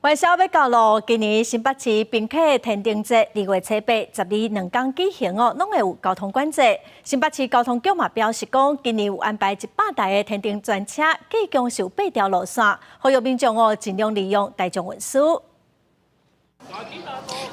元宵欲到囉，今年新北市平溪天燈節2月初8、12兩工舉行哦，攏會有交通管制。新北市交通局嘛表示講，今年有安排100台的天燈專車，計共是有八條路線，呼籲民眾哦盡量利用大眾運輸。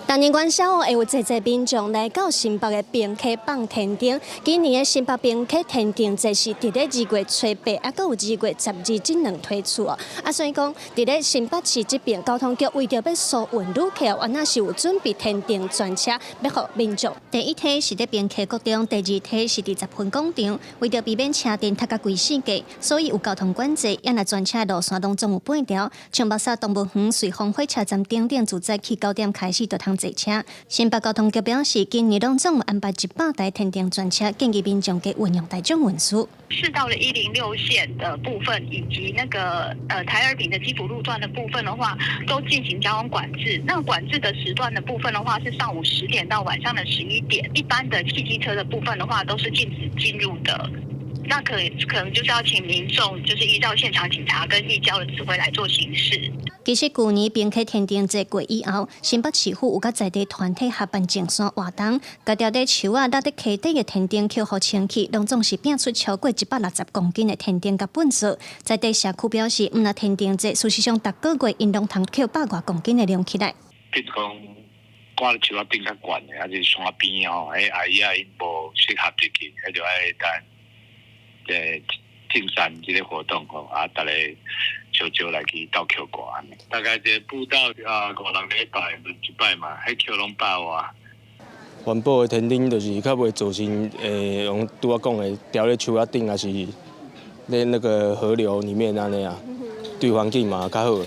逐年元宵哦，會有濟濟民眾來到新北的平溪放天燈。今年的新北平溪天燈節是佇咧二月初八，猶閣有2月12這兩推出哦。啊，所以講，佇咧新北市這邊交通局為著欲疏運旅客，原來是有準備天燈專車，欲予民眾。第一梯是佇平溪國中，第二梯是佇十分廣場。為著避免車陣塞甲規死格，所以有交通管制，也若專車路線攏總有八條。像木柵動物園、瑞豐火車站等等，自早起9點開始就通坐車。新北交通局表示，今年攏總有安排100台天燈專車，建議民眾加運用大眾運輸。市道的106線的部分，以及那個台二丙的基輔路段的部分的話，都進行交通管制。那管制的時段的部分的話，是上午10點到晚上的11點。一般的汽機車的部分的話，都是禁止進入的。那可能就是要請民眾，就是依照現場警察跟義交的指揮來做行事。其實舊年平溪天燈節過以後，新北市府有佮在地團體合辦淨山活動，共牢佇樹仔落佇溪底的天燈抾予清去，攏總是拚出超過160公斤的天燈佮糞埽。在地社區表示，毋但天燈節，事實上逐個月𪜶攏通抾百外公斤的量起來。比如講，掛佇樹仔頂較懸的，還是山邊吼，彼阿姨仔𪜶無適合入去，彼就愛等淨山這個活動吼，啊，逐家少少來去鬥抾掛按呢。大概這個步道啊，五六禮拜輪一擺嘛，彼抾攏百外。環保的天燈就是較袂造成，用拄仔講的，牢咧樹仔頂，抑是咧那個河流裡面按呢啊，對環境嘛較好。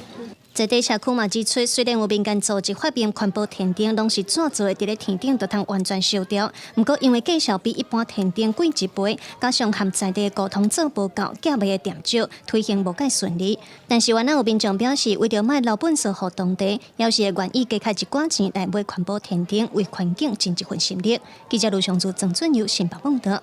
在地社區嘛指出，雖然有民間組織發明環保天燈，攏是紙做的，佇咧天頂就通完全燒掉。毋過因為價數比一般天燈貴一倍，加上和在地溝通做無夠，寄賣的店少，推行無蓋順利。但是原來有民眾表示，為著莫留糞埽予當地，猶是會願意加開一寡錢來買環保天燈，為環境盡一份心力。記者盧尚祖、曾俊佑新北報導。